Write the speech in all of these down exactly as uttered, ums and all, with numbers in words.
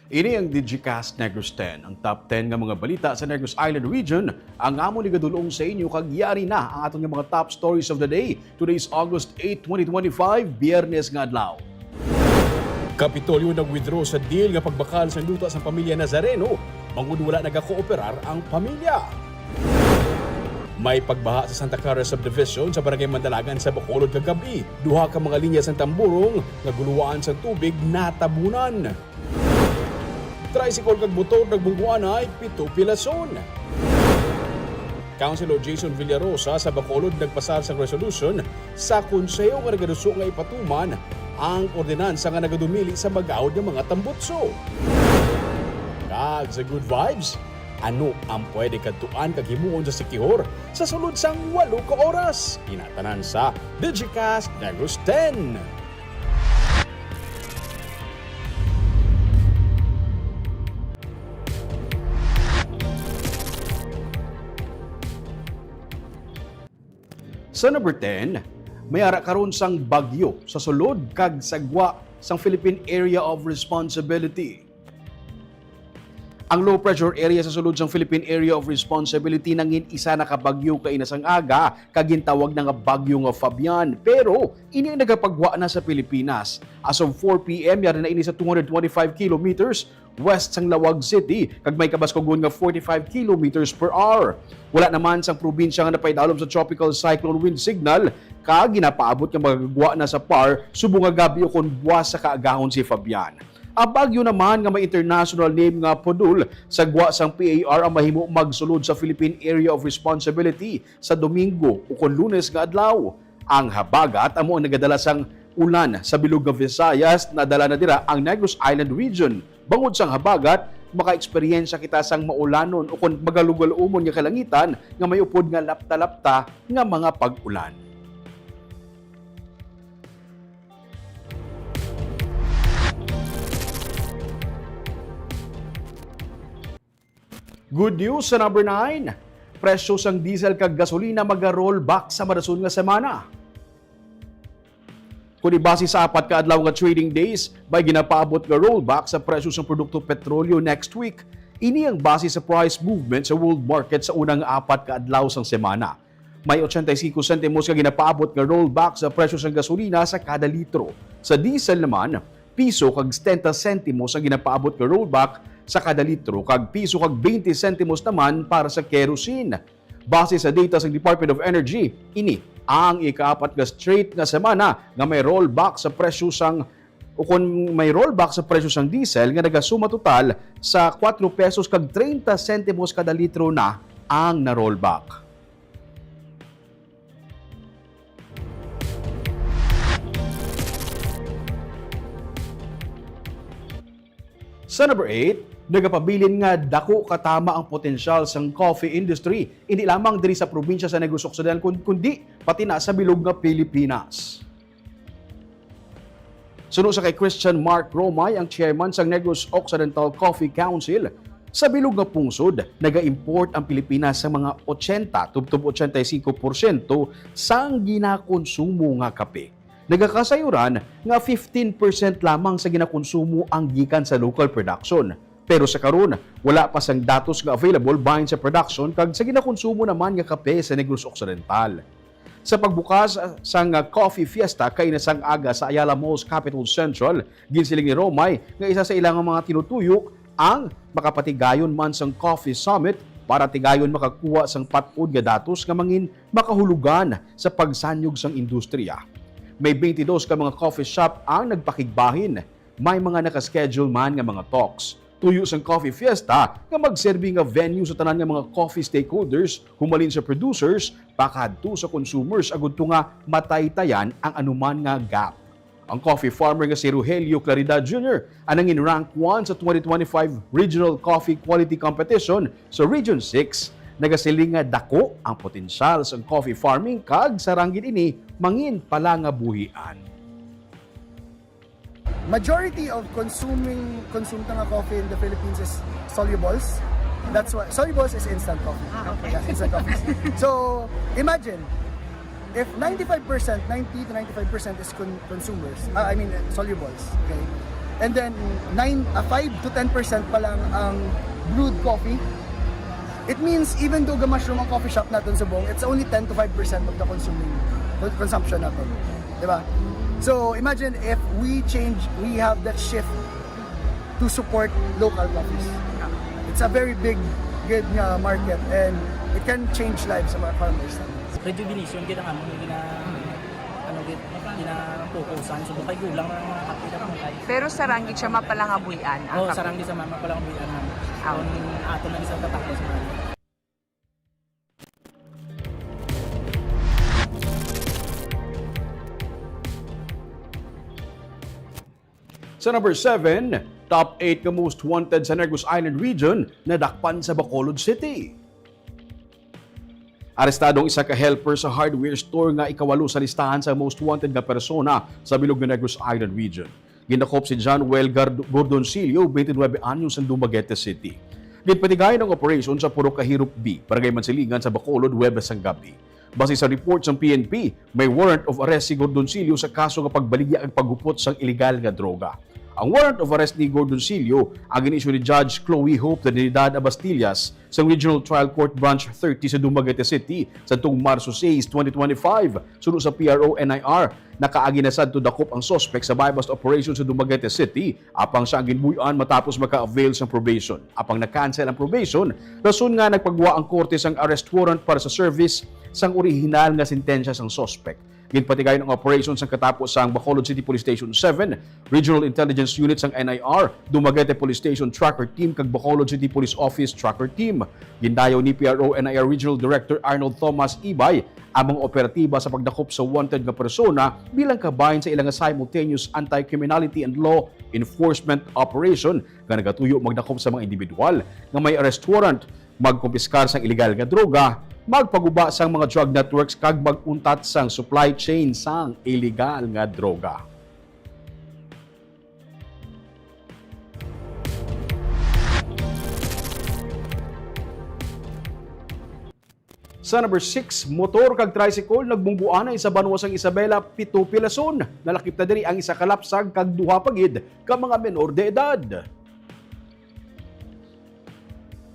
Ini ang Digicast Negros ten, ang top ten nga mga balita sa Negros Island Region. Ang amon igadulong sa inyo, kag yari na ang aton nga mga top stories of the day. Today is August eight, twenty twenty-five, Biyernes nga adlaw. Kapitolyo nag-withdraw sa deal nga pagbakal sa luta sang pamilya Nazareno, bangod wala nagakooperar ang pamilya. May pagbaha sa Santa Clara Subdivision sa Barangay Mandalagan sa Bacolod kagab-i. Duha ka mga linya sang Tamburong nga guluwaan sang tubig natabunan. Tricycle kag motor nagbungguanay, pito pilason. Councilor Jason Villarosa sa Bacolod nagpasar sang resolution sa konseho nga nagaduso nga ipatuman ang ordinansa nga nagadumili sa magahod nga mga tambutso. Kag sa good vibes, ano ang pwede kadtuan kag himuon sa Siquijor sa sulod sang walo ka oras? Ina tanan sa Digicast Negros ten. Sa number ten, may ara karon sang bagyo sa sulod kag sa gwa sang Philippine Area of Responsibility. Ang low pressure area sa sulod sang Philippine Area of Responsibility nangin isa na ka bagyo kaina sang aga, kag gintawag na nga bagyo nga Fabian. Pero ini ang nagapagwa na sa Pilipinas. As of four P M, yari na ini sa two hundred twenty-five kilometers west sang Laoag City, kag may kabaskugon nga forty-five kilometers per hour. Wala naman sang probinsya nga napaidalom sa tropical cyclone wind signal, kag ginapaabot nga magagwa na sa par subong nga gab-i ukon buwas sa kaagahon si Fabian. Ang bagyo naman nga may international name nga Podul, sa gwa sang P A R, ang mahimo magsulod sa Philippine Area of Responsibility sa Domingo ukon Lunes nga adlaw. Ang habagat amo ang nagadala sang ulan sa bilog nga Visayas. Nadala na dira ang Negros Island Region. Bangod sang habagat, makaeksperyensya kita sang maulanon ukon magalugaluomon nga kalangitan nga may upod nga lapta-lapta nga mga pag-ulan. Good news sa number nine. Presyo sang diesel kag gasolina maga-rollback sa madason nga semana. Kung ibase sa apat ka adlaw nga trading days, may ginapaabot nga rollback sa presyo sang produkto petrolyo next week. Ini ang base sa price movement sa world market sa unang apat ka adlaw sang semana. May ochenta y cinco sentimos nga ginapaabot nga rollback sa presyo sang gasolina sa kada litro. Sa diesel naman, piso kag setenta sentimos ang ginapaabot nga rollback sa kada litro, kag piso kag twenty sentimos naman para sa kerosene. Base sa data sa Department of Energy, ini ang ikaapat nga straight nga semana nga may rollback sa presyo sang, o kon may rollback sa presyo sang diesel nga nagasuma total sa kwatro pesos kag treinta sentimos kada litro na ang na-rollback. Sa number eight, nagapabilin nga dako katama ang potensyal sang coffee industry, hindi lamang diri sa probinsya sa Negros Occidental, kun-, kundi pati na sa bilog nga Pilipinas. Suno sa kay Christian Mark Romay, ang chairman sang Negros Occidental Coffee Council, sa bilog nga pungsod, naga-import ang Pilipinas sa mga ochenta tubtob ochenta y cinco porsyento sang ginakonsumo nga kape. Nagakasayuran nga fifteen percent lamang sa ginakonsumo ang gikan sa local production. Pero sa karon, wala pa sang datos nga available bahin sa production kag sa ginakonsumo naman nga kape sa Negros Occidental. Sa pagbukas, ah, sang, ah, Coffee Fiesta kaina sang aga sa Ayala Malls Capitol Central, ginsiling ni Romay nga isa sa ilang mga tinutuyok ang makapatigayon man sang Coffee Summit para tigayon makakuha sang pat-od nga datos nga mangin makahulugan sa pagsanyog sang industriya. May twenty-dos ka mga coffee shop ang nagpakigbahin. May mga naka-schedule man nga mga talks. Tuyo sang Coffee Fiesta nga magserbi nga venue sa tanan nga mga coffee stakeholders, humalin sa producers, pakadto sa consumers, agud to nga mataytayan ang anuman nga gap. Ang coffee farmer nga si Rogelio Claridad Junior ang nangin rank one sa twenty twenty-five Regional Coffee Quality Competition sa Region six. Nagasiling nga dako ang potensyal sa coffee farming kag sarang gid ini mangin palangabuhian. Majority of consuming, consumed nga coffee in the Philippines is solubles. That's why solubles is instant coffee. Ah, okay. Yeah, instant coffee. So, imagine, if ninety-five percent, ninety to ninety-five percent is con-, consumers, ah, I mean, solubles, okay? And then, nine, ah, five to ten percent pa lang ang brewed coffee. It means, even though ga-mushroom ang coffee shop natin sa Bong, it's only ten to five percent of the consuming, consumption natin. Diba? So, imagine if we change, we have that shift to support local coffees. It's a very big, good nga market, and it can change lives of our farmers. Rejuvenation, kita nga mo, gina-, ano, gina-, gina-focusan. So, kay gulang na mga kape na mga. Pero sarang gid siya mapalangabuy-an, ang Oo, kape. Sarang gid siya ma-, mapalangabuy-an, ma'am. Ah. Kung ato na isang tatapos, ma'am. Sa number seven, top eight ka most wanted sa Negros Island region nadakpan sa Bacolod City. Arestado ang isa ka helper sa hardware store nga ikawalo sa listahan sa most wanted nga persona sa bilog nga Negros Island region. Gindakop si John Wel Gard-, Gordonsillo, twenty-nine anyos, sang Dumaguete City. Ginpatigayon ang operasyon sa Purok Kahirop B, Barangay Mansilingan sa Bacolod, Huwebes sang gabi. Base sa report sang P N P, may warrant of arrest si Gordonsillo sa kaso nga pagbaligya kag paghupot sang iligal nga droga. Ang warrant of arrest ni Gordonsillo ang gin-issue ni Judge Chloe Hope Trinidad Abastillas sang Regional Trial Court Branch thirty sa Dumaguete City sadtong Marso sais, twenty twenty-five. Suno sa P R O N I R, nakaagi na sadto dakop ang suspek sa buy-bust operation sa Dumaguete City, apang siya ang ginbuy-an matapos maka-avail sang probation. Apang na-cancel ang probation, rason nga nagpagwa ang korte sang arrest warrant para sa service sang orihinal nga sentensya sang suspek. Ginpatigayon ang operation sang katapo sang Bacolod City Police Station seven, Regional Intelligence Unit sang N I R, Dumaguete Police Station Tracker Team, kag Bacolod City Police Office Tracker Team. Gindayaw ni P R O N I R Regional Director Arnold Thomas Ibay ang mga operatiba sa pagdakop sa wanted nga persona bilang kabahin sa ila nga simultaneous anti-criminality and law enforcement operation nga nagatuyo magdakop sa mga individual nga may arrest warrant, magkumpiskar sang iligal nga droga, magpaguba sang mga drug networks, kag mag-untat sang supply chain sang iligal nga droga. Sa number six, motor kag tricycle nagbungguanay sa banwa sang Isabela, pito pilason. Nalakip na diri ang isa ka lapsag kag duha pa gid ka mga menor de edad.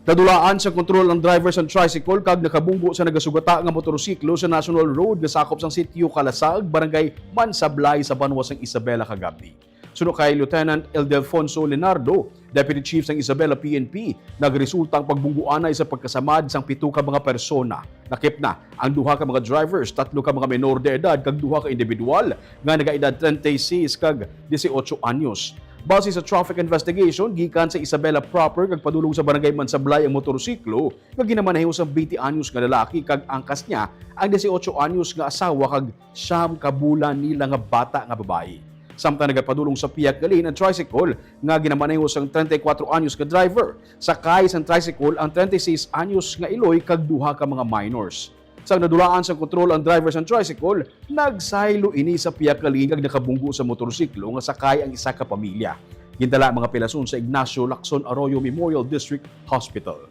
Nadulaan sa kontrol ang driver sang tricycle kag nakabunggo sa nagasugata nga motorsiklo sa National Road nga sakop sang Sitio Kalasag, Barangay Mansablay sa banwa sang Isabela kagab-i. Suno kay Lieutenant Ildefonso Leonardo, Deputy Chief sang Isabela P N P, nagresulta ang pagbungguanay sa pagkasamad sang pito ka mga persona. Lakip na ang duha ka mga drivers, tatlo ka mga menor de edad kag duha ka individual nga nagaedad treinta y seis kag dieciocho anyos. Base sa traffic investigation, gikan sa Isabela proper kag padulong sa Barangay Mansablay ang motorsiklo nga ginamaneho sang twenty anyos nga lalaki kag angkas niya ang dieciocho anyos nga asawa kag siyam ka bulan nila nga bata nga babayi. Samtang nagapadulong sa Piakgalin ang tricycle nga ginamaneho sang treinta y cuatro anyos nga driver, sakay sang tricycle ang treinta y seis anyos nga iloy kag duha ka mga minors. Sang nadulaan sang kontrol ang driver sang tricycle, nagsaylo ini sa Piakgalin kag nakabunggo sa motorsiklo nga sakay ang isa ka pamilya. Gindala ang mga pilason sa Ignacio Lacson Arroyo Memorial District Hospital.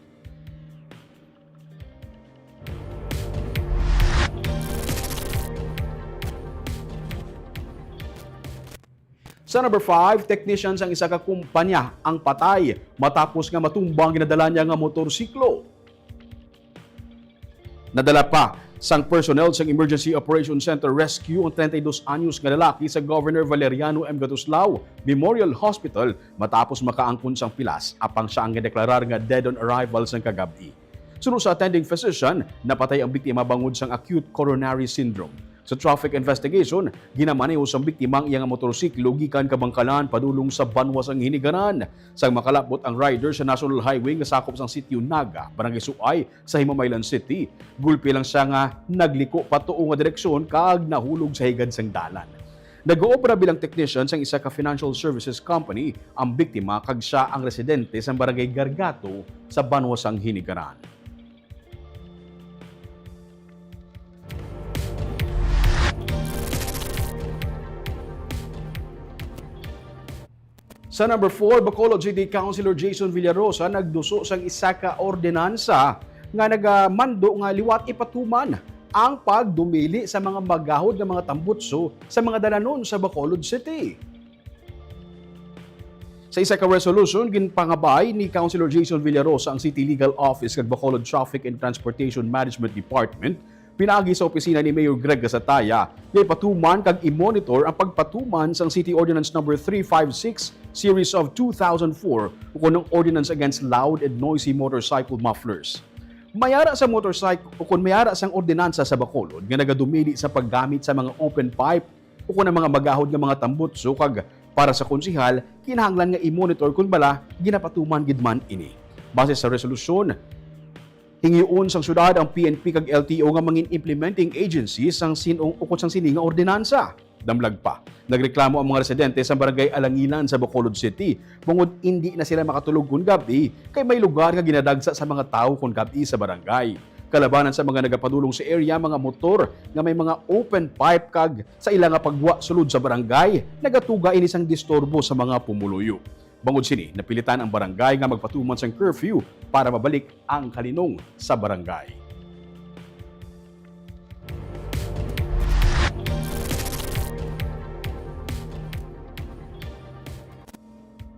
Sa number five, technician sang isa ka kumpanya ang patay matapos nga matumba ang ginadala niya nga motorsiklo. Nadala pa sang personnel sang Emergency Operation Center Rescue ang treinta y dos anyos nga lalaki sa Governor Valeriano M. Gatuslao Memorial Hospital matapos makaangkon sang pilas, apang sia ang gideklarar nga dead on arrival sang kagab-i. Suno sa attending physician, napatay ang biktima bangod sang acute coronary syndrome. Sa traffic investigation, ginamaneho sang biktima ang iya nga motorsiklo gikan Kabangkalan padulong sa banwa sang Hinigaran. Sang makalabot ang rider sa National Highway nga sakop sang Sitio Naga, Barangay Suay, sa Himamaylan City, gulpi lang sia nga nagliko pa tuo nga direksyon kag nahulog sa higad sang dalan. Nag-oobra bilang technician sang isa ka financial services company ang biktima kag sia ang residente sa Barangay Gargato sa banwa sang Hinigaran. Sa number four, Bacolod City Councilor Jason Villarosa nagduso sang isa ka ordinansa nga nagamando nga liwat ipatuman ang pagdumili sa mga magahod nga mga tambutso sa mga dalanon sa Bacolod City. Sa isa ka resolution, ginpangabay ni Councilor Jason Villarosa ang City Legal Office kag Bacolod Traffic and Transportation Management Department pinaagi sa opisina ni Mayor Greg Gasataya nga ipatuman kag i-monitor ang pagpatuman sang City Ordinance Number three five six, Series of two thousand four, ukon ang Ordinance Against Loud and Noisy Motorcycle Mufflers. May ara sa motorcycle ukon may ara sang ordinansa sa Bacolod nga nagadumili sa paggamit sa mga open pipe ukon ang mga magahod nga mga tambutso, kag para sa konsehal, kinahanglan nga i-monitor kon bala ginapatuman gid man ini. Base sa resolusyon, hingyoon sang syudad ang P N P kag L T O nga mangin implementing agency sang sin-ong ukon sang sini nga ordinansa. Damlag pa, nagreklamo ang mga residente sa Barangay Alangilan sa Bacolod City bangod indi na sila makatulog kon gab-i kay may lugar nga ginadagsa sa mga tawo kon gab-i sa barangay. Kalabanan sa mga nagapadulong sa area, mga motor nga may mga open pipe kag sa ila nga pagwa sulod sa barangay, nagatuga ini sang disturbo sa mga pumuluyo. Bangod sini, napilitan ang barangay nga magpatuman sang curfew para mabalik ang kalinong sa barangay.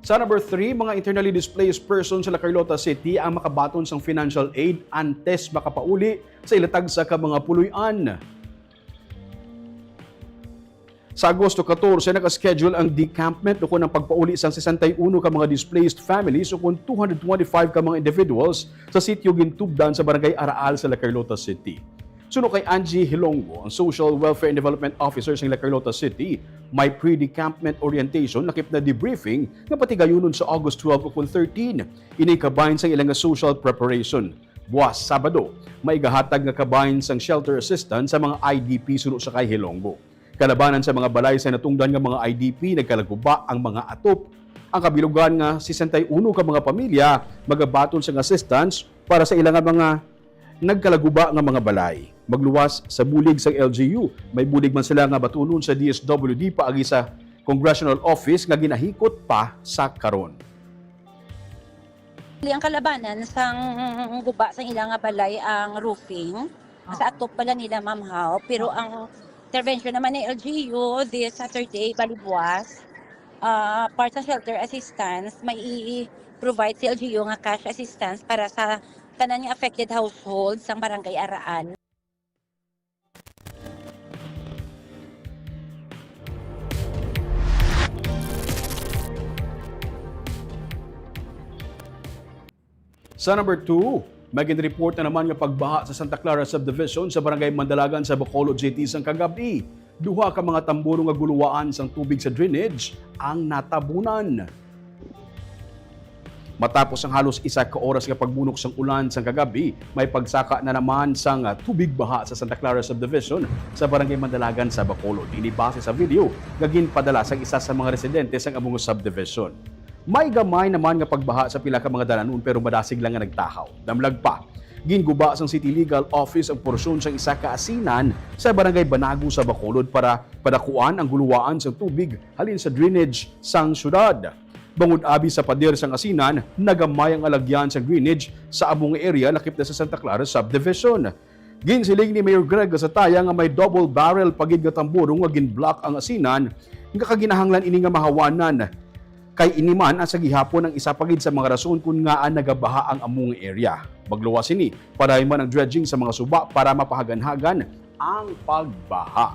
Sa number three, mga internally displaced persons sa La Carlota City ang makabaton sang financial aid antes makapauli sa ila tagsa ka mga puloy-an. Sa Agosto catorce, naka-schedule ang decampment ukon ang pagpauli sang sesenta y uno ka mga displaced families ukon two hundred twenty-five ka mga individuals sa sitio Gintubdan sa Barangay Araal sa La Carlota City. Suno kay Angie Hilongo, ang Social Welfare and Development Officer sa La Carlota City, may pre-decampment orientation lakip na debriefing nga patigayunon sa August twelve ukon thirteen. Ini kabahin sa ilang nga social preparation. Buas Sabado, may gahatag nga kabahin sang shelter assistance sa mga I D P suno sa kay Hilongo. Kalabanan sa mga balay sa natungdan nga mga I D P, nagkalaguba ang mga atop. Ang kabilugan nga sesenta y uno ka mga pamilya magabaton sang assistance para sa ila nga mga nagkalaguba nga mga balay. Magluwas sa bulig sang L G U, may bulig man sila nga batunon sa D S W D paagi sa Congressional Office nga ginahikot pa sa karon. Ang kalabanan sang guba sang ila nga balay ang roofing. Sa atop pala nila, Ma'am Hao, pero ang intervention naman ni L G U this Saturday, bali buwas, ah, part sa shelter assistance, may i-provide si L G U nga cash assistance para sa tanan nga affected households sang Barangay Araan. Sa number two, may ginreport na naman nga pagbaha sa Santa Clara Subdivision sa Barangay Mandalagan sa Bacolod City sang kagab-i. Duha ka mga tamburo nga guluwaan sang tubig sa drainage ang natabunan. Matapos ang halos isa ka oras nga pagbunok sang ulan sang kagab-i, may pagsaka na naman sang, ah, tubig baha sa Santa Clara Subdivision sa Barangay Mandalagan sa Bacolod. Ini base sa video nga ginpadala sang isa sa mga residente sang amo nga subdivision. May gamay naman nga pagbaha sa pila ka mga dalanon, pero madasig lang nga nagtahaw. Damlag pa, ginguba sang City Legal Office ang porsyon sang isa ka asinan sa Barangay Banago sa Bacolod para padakuan ang guluwaan sang tubig halin sa drainage sang syudad. Bangod abi sa pader sang asinan, nagamay ang alagyan sang drainage sa amo nga area lakip na sa Santa Clara Subdivision. Ginsiling ni Mayor Greg Gasataya nga may double barrel pa gid nga tamburo nga gin-block ang asinan, nga kaginahanglan ini nga mahawanan. Kay ini man ang sa gihapon ang isa pa gid sa mga rason kon ngaa nagabaha ang amo nga area. Magluwas sini, padayon man ang dredging sa mga suba para mapahaganhagan ang pagbaha.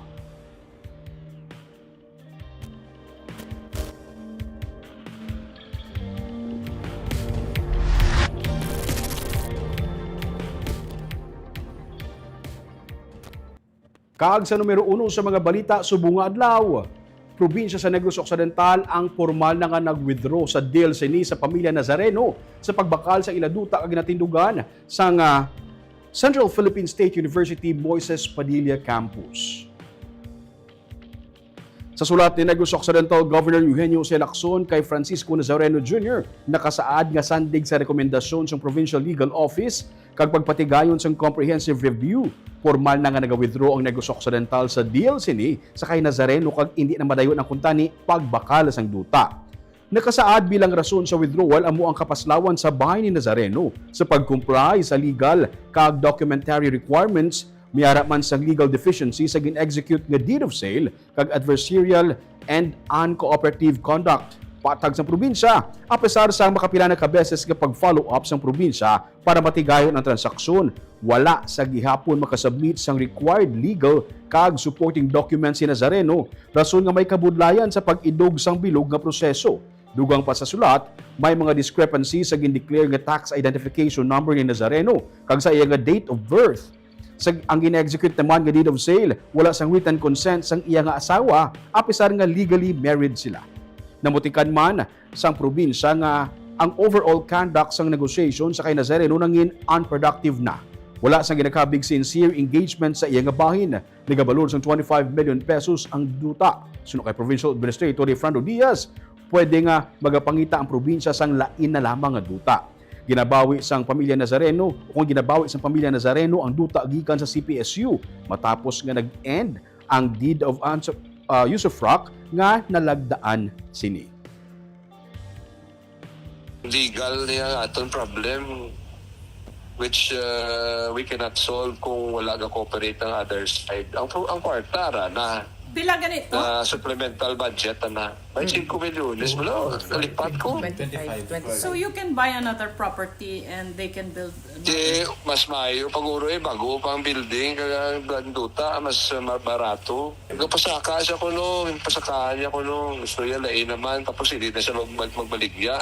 Kag sa numero uno sa mga balita subong nga adlaw, probinsya sa Negros Occidental ang pormal na nga nag-withdraw sa DILG-CINI sa pamilya Nazareno sa pagbakal sa ila duta kag ginatindugan sang, ah, Central Philippine State University Moises Padilla Campus. Sa sulat ni Negros Occidental Governor Eugenio C. Lacson kay Francisco Nazareno Junior, nakasaad nga sandig sa rekomendasyon sang Provincial Legal Office kag pagpatigayon sang comprehensive review, pormal na nga naga-withdraw ang Negros Occidental sa DILG-CINI sa kay Nazareno kag indi na madayon ang kuntani pagbakal sang duta. Nakasaad bilang rason sa withdrawal amo ang kapaslawan sa bahin ni Nazareno sa pag-comply sa legal kag documentary requirements, may ara man sang legal deficiency sa gin-execute nga deed of sale kag adversarial and uncooperative conduct. Patag sang probinsya, apesar sang makapila na ka beses nga pag-follow up sang probinsya para matigayon ang transaksyon, wala sa gihapon makasubmit sang required legal kag supporting documents si Nazareno, rason nga may kabudlayan sa pag-idog sang bilog nga proseso. Dugang pa sa sulat, may mga discrepancy sa gindeclare nga tax identification number ni Nazareno kag sa iya nga date of birth. Sa, ang gina-execute naman nga deed of sale, wala sang written consent sang iya nga asawa, apisar nga legally married sila. Namutikan man sang probinsya nga ang overall conduct sang negotiation sa kay Nazareno nangin unproductive na. Wala sang ginakabig sincere engagement sa iya nga bahin. Nagabalor sang twenty-five million pesos ang duta. Suno kay Provincial Administrator Efrando Diaz, pwede nga magapangita ang probinsya sang lain na lamang nga duta. Ginabawi sang pamilya Nazareno, o kung ginabawi sang pamilya Nazareno ang duta gikan sa C P S U matapos nga nag-end ang deed of uns-, ah, usufruct nga nalagdaan sini. Legal niya ang aton problem, which, uh, we cannot solve kung wala ga-cooperate ang other side. Ang pro-, ang kwarta ra na, Pila ganito? Na supplemental budget na. May Hmm. singko milyones, wala, nalipat ko. Twenty-five. Twenty-five. So you can buy another property and they can build another. Di, mas maayo paguro eh, bago pa ang building, kaya ang duta, mas, uh, ma-, barato. Nagpasaka siya kuno, pasakaan niya kuno. Gusto niya, lain naman. Tapos hindi na siya mag-, mag-, magbaligya.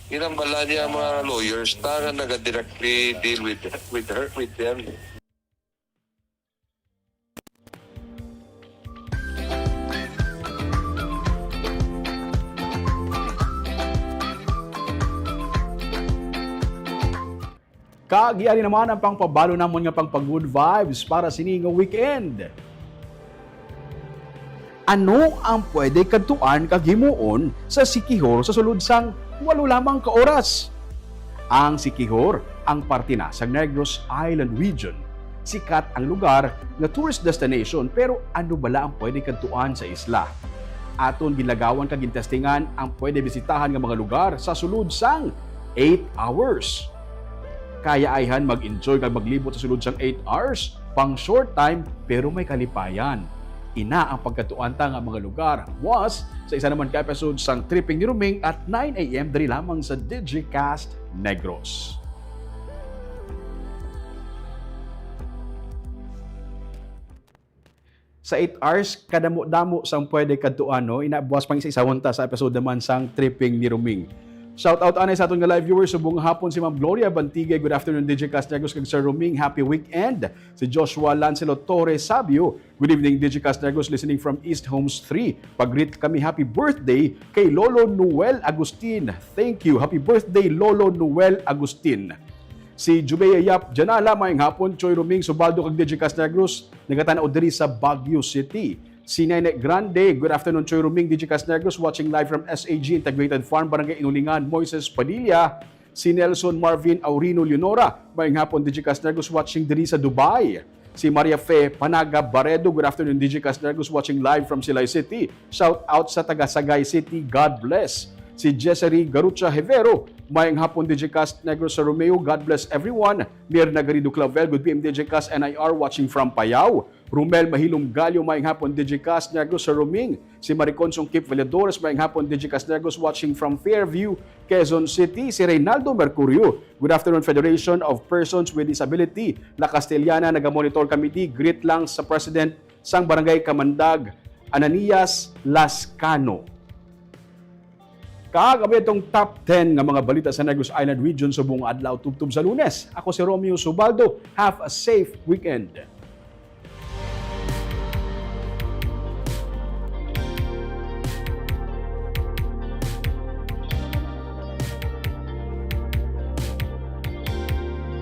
Ginambala niya ang mga lawyers ta nga naga-directly deal with, with her, with them. Kag yari naman ang pangpabalo namon nga pangpa-good vibes para sini nga weekend. Ano ang pwede kadtuan kag himuon sa Siquijor sa sulod sang walo lamang ka oras? Ang Siquijor ang parte na sa Negros Island Region. Sikat ang lugar nga tourist destination, pero ano bala ang pwede kadtuan sa isla? Aton ginlagawan kag gintestingan ang pwede bisitahan nga mga lugar sa sulod sang eight hours. Kaya ayhan mag-enjoy kag maglibot sa sulod sang eight hours, pang short time, pero may kalipayan. Ina ang pagkatuan ta nga mga lugar. Was sa isa naman ka episode sang Tripping ni Roming at nine a m diri lamang sa Digicast Negros. Sa eight hours, kadamo-damo sang pwede kadtuan, no? Ina, buwas pang isa-isahon ta sa episode naman sang Tripping ni Roming. Shout out anay sa aton nga live viewers, subong nga hapon si Ma'am Gloria Bantigue. Good afternoon, Digicast Negros kag Sir Roming. Happy weekend. Si Joshua Lancelot Torres Sabio, good evening, Digicast Negros, listening from East Homes three. Pag-greet kami, happy birthday kay Lolo Noel Agustin. Thank you. Happy birthday, Lolo Noel Agustin. Si Jubea Yap Janala, maayong hapon, Choy Roming, Subaldo kag Digicast Negros, nagatan-aw diri sa Baguio City. Si Nene Grande, good afternoon, Choy Roming, Digicast Negros, watching live from S A G Integrated Farm, Barangay Inulingan, Moises Padilla. Si Nelson Marvin Aurino Leonora, maayong hapon, Digicast Negros, watching diri sa Dubai. Si Maria Fe Panaga Baredo, good afternoon, Digicast Negros, watching live from Silay City. Shout out sa taga Sagay City, God bless. Si Jessary Garucha Hevero, maayong hapon, Digicast Negros sa Romeo, God bless everyone. Mirna Garrido Clavel, good P M Digicast N I R, watching from Payao. Romel Mahilom Gallo, maayong hapon, Digicast Negros sa Roming. Si Maricon Sungkip Valladores, maayong hapon, Digicast Negros, watching from Fairview, Quezon City. Si Reynaldo Mercurio, good afternoon, Federation of Persons with Disability, La Castellana, nagamonitor kami di, greet lang sa President sang Barangay Kamandag, Ananias Lascano. Kag amo atong top ten nga mga balita sa Negros Island Region subong adlaw tubtob sa Lunes. Ako si Romeo Subaldo. Have a safe weekend.